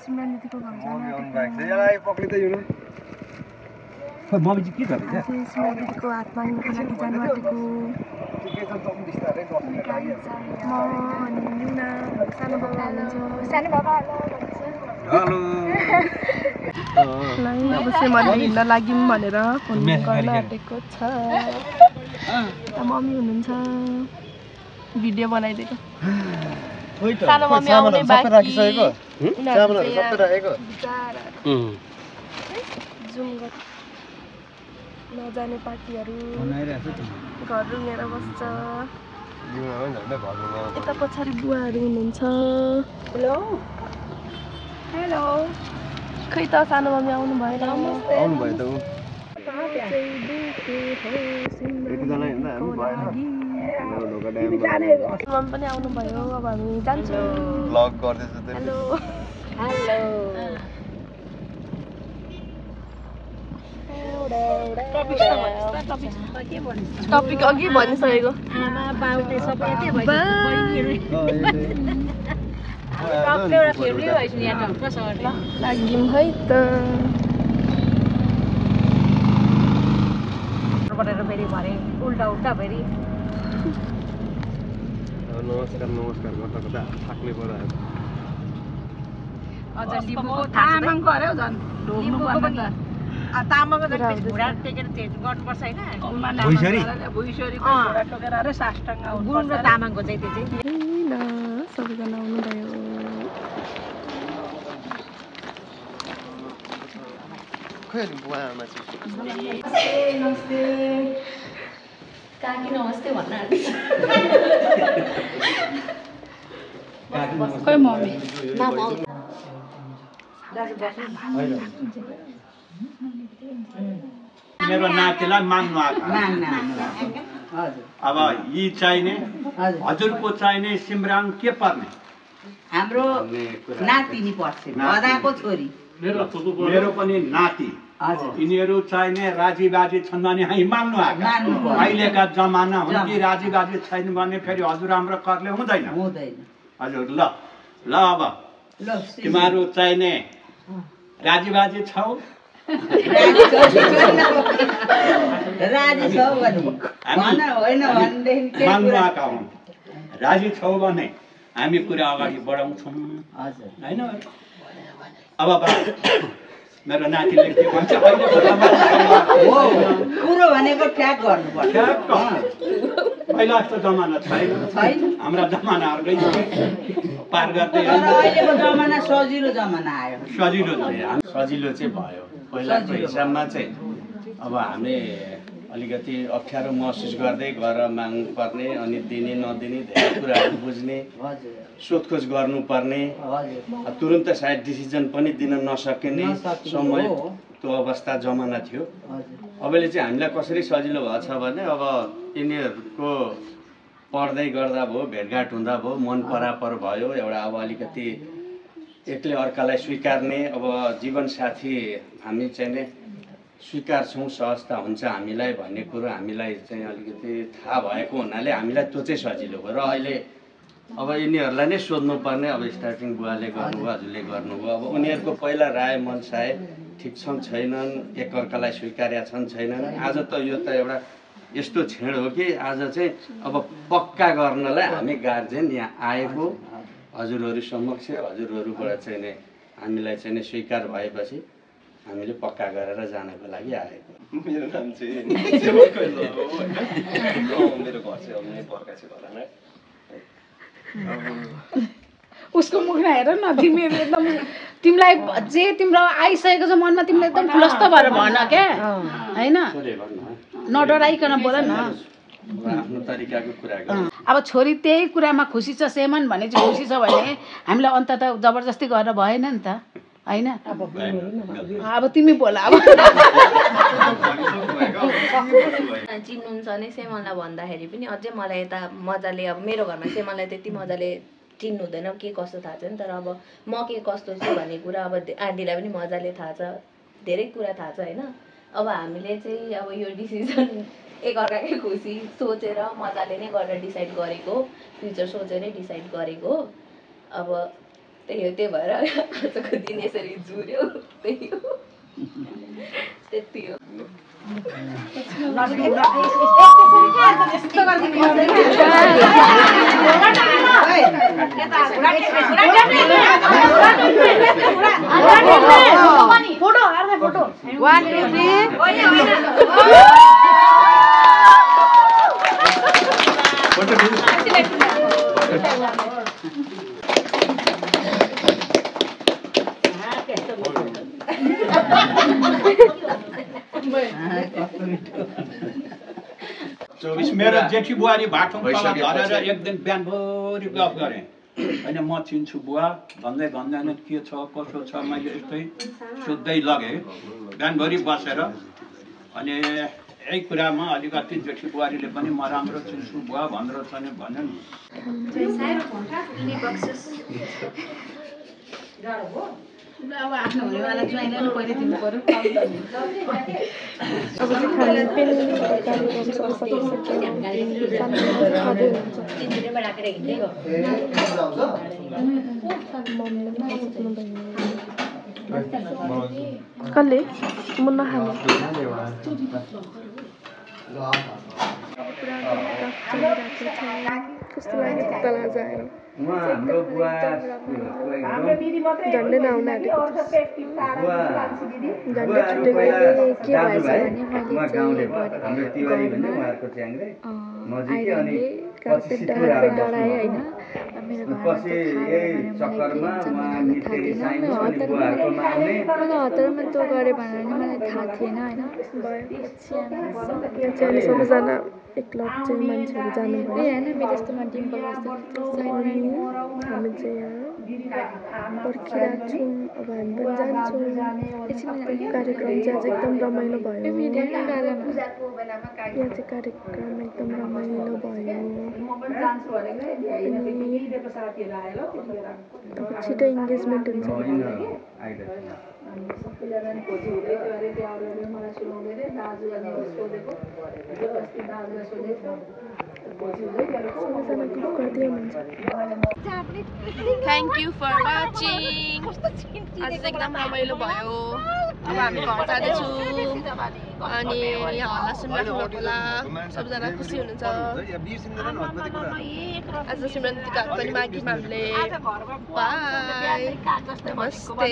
सिमरन दिदीको घर जान मम्मी चाहिँ के गर्दैछ सिमरन दिदीको हात माग्नुको लागि जानु आँटेको म अनि युना सानो बाबा हुनुहुन्छ सानो बाबा हेलो अब सिमरन हिँड्न लाग्यौँ भनेर फोन गर्न आँटेको छ मम्मी हुनुहुन्छ भिडियो बनाइदिएको सानो मम्मी आउने बाँकी जुम नजाने पार्टीहरू घर रुँगेर बस्छ यता पछाडि बुवाहरू हुनुहुन्छ हेलो हेलो खै त सानो मम्मी आउनु भएन मम्मी पनि आउनु भयो अब हामी जान्छौँ हेलो हेलो टपिक अघि भनिसकेको आमा बाउले सबै यतै भयो लाग्यौँ है त फेरि भरे उल्टा उल्टा फेरि नमस्कार नमस्कार गर्दा गर्दा थाक्ने पर्यो अझ लिम्बूको तामाङको अरे झन् ढोग्नु पर्ने त तामाङको झन् घुँडा टेकेर गर्नुपर्छ होइन भुइँसरीको घुँडा टोकेर अरे साष्टाङ्ग गुरुङ र तामाङको चाहिँ त्यो चाहिँ सबैजना आउनुभयो नमस्ते काकी नमस्ते भन्न खोइ मम्मी मेरो नातिलाई माग्नु आएको अब यी चाहिने हजुरको चाहिने सिमरान के पर्ने हाम्रो नातिनी पर्छ दादाको छोरी मेरो पनि नाति यिनीहरू चाहिने राजीबाजी छन् भने हामी माग्नु आएको अहिलेका जमाना हुन् कि राजीबाजी छैन भने फेरि हजुर हाम्रो करले हुँदैन हजुर ल ल अब तिमीहरू चाहिने राजीबाजी छौ माग्नु आएका हुन् राजी छौ भने हामी कुरा अगाडि बढाउँछौँ होइन अब मेरो नातिले के भन्छ कुरो भनेको ट्याग गर्नुपर्छ पहिला जस्तो जमाना छैन हाम्रा जमानाहरूकै पार गर्दै अहिलेको जमाना सजिलो जमाना आयो सजिलो चाहिँ भयो पहिलाको हिसाबमा चाहिँ अब हामी अलिकति अप्ठ्यारो महसुस गर्दै गएर माग्नु पर्ने अनि दिने नदिने धेरै कुराहरू बुझ्ने सोधखोज गर्नुपर्ने तुरुन्त सायद डिसिजन पनि दिन नसकिने समय त्यो अवस्था जमाना थियो अबले चाहिँ हामीलाई कसरी सजिलो भएको छ भने अब यिनीहरूको पढ्दै गर्दा भयो भेटघाट हुँदा भयो मन परापर भयो एउटा अब अलिकति एकले अर्कालाई स्वीकार्ने अब जीवनसाथी हामी चाहिँ नै स्वीकार्छौँ सहजता हुन्छ हामीलाई भन्ने कुरो हामीलाई चाहिँ अलिकति थाहा भएको हुनाले हामीलाई त्यो चाहिँ सजिलो भयो र अहिले अब यिनीहरूलाई नै सोध्नुपर्ने अब स्टार्टिङ बुवाले गर्नुभयो हजुरले गर्नुभयो अब उनीहरूको पहिला राय मन साय ठिक छन् छैनन् एकअर्कालाई स्वीकार्या छन् छैनन् आज त यो त एउटा यस्तो क्षण हो कि आज चाहिँ अब पक्का गर्नलाई हामी गार्जेन यहाँ आएको हजुरहरू समक्ष हजुरहरूबाट चाहिँ नै हामीलाई चाहिँ नै स्वीकार भएपछि हामीले पक्का गरेर जानको लागि आएको मेरो नाम चाहिँ मेरो घर चाहिँ अब नै पर्काछि होला न उसको मुखमा हेर न तिमी एकदम तिमीलाई जे तिम्रो आइसकेको छ मनमा तिमीले एकदम खुलस्त भएर भन क्या हैन नडराइकन बोल न आफ्नो तरिकाको कुरा गर्नु अब छोरी त्यही कुरामा खुसी छ सेमन भने चाहिँ खुसी छ भने हामीलाई अन्तत जबरजस्ती गर्न भएन नि त हैन अब तिमी बोल अब चिन्नुहुन्छ नि सेमललाई भन्दाखेरि पनि अझै मलाई यता मजाले अब मेरो घरमा सेमललाई त्यति मजाले चिन्नु हुँदैन के कस्तो थाहा छैन तर अब म के कस्तो छु भन्ने कुरा अब आन्टीलाई पनि मजाले थाहा छ धेरै कुरा थाहा छ हैन अब हामीले चाहिँ अब यो डिसिजन एकअर्काकै खुसी सोचेर मजाले नै गरेर डिसाइड गरेको फ्युचर सोचेरै डिसाइड गरेको अब त्यही हो, त्यही भएर आजको दिन यसरी जुर्यो, त्यही हो, त्यति हो। मेरो जेठी बुहारी भाटुङ तल झरेर एक दिन बिहानभरि गफ गरेँ होइन म चिन्छु बुवा भन्दै भन्दैन के छ कसो छ मैले यस्तै सोध्दै लगेँ बिहानभरि बसेर अनि यही कुरामा अलिकति जेठी बुहारीले पनि म राम्रो चिन्छु बुवा भनेर चाहिँ भन्यो नि अब आफ्नो हुनेवाला ज्वाइँलाई पनि पहिले दिनु पर्यो अब चाहिँ खानपिन कसले म नखानु कस्तो लाग्यो तल जाएर झन्डै नआउन आँटेको झन्डै छुट्टै के भएछ भने मैले कार्पेट डढाएँ होइन मेरो घरमा हतारमा तँ गरेँ भनेर नि मलाई थाहा थिएन होइन चाहिँ सबैजना एकलट चाहिँ मान्छेहरू जानुभयो होइन मेरो यस्तोमा डिम्पल जस्तो हामी चाहिँ यहाँ पर्खिरहेको छौँ अब हामी पनि जान्छौँ कार्यक्रम चाहिँ आज एकदम रमाइलो भयो यहाँ चाहिँ कार्यक्रम एकदम रमाइलो भयो अब छिटो इन्गेजमेन्ट हुन्छ सबैजनाले खोजी हुँदै थियो अरे त्यो अरूले मलाई सुनाउँदै थिए दाजु अनि सोधेको अस्ति दाजुलाई सोधेको खोजी हुँदै गरेको सबैजना ग्रुप गर्दै हुनुहुन्छ थ्याङ्क यू फर वाचिङ आज एकदम रमाइलो भयो अब हामी घर जाँदैछौँ अनि यहाँ हल्ला सुन्नु होला सबैजना खुसी हुनुहुन्छ आज सिमरन टिकाहरू पनि माग्यौँ हामीले बाई नमस्ते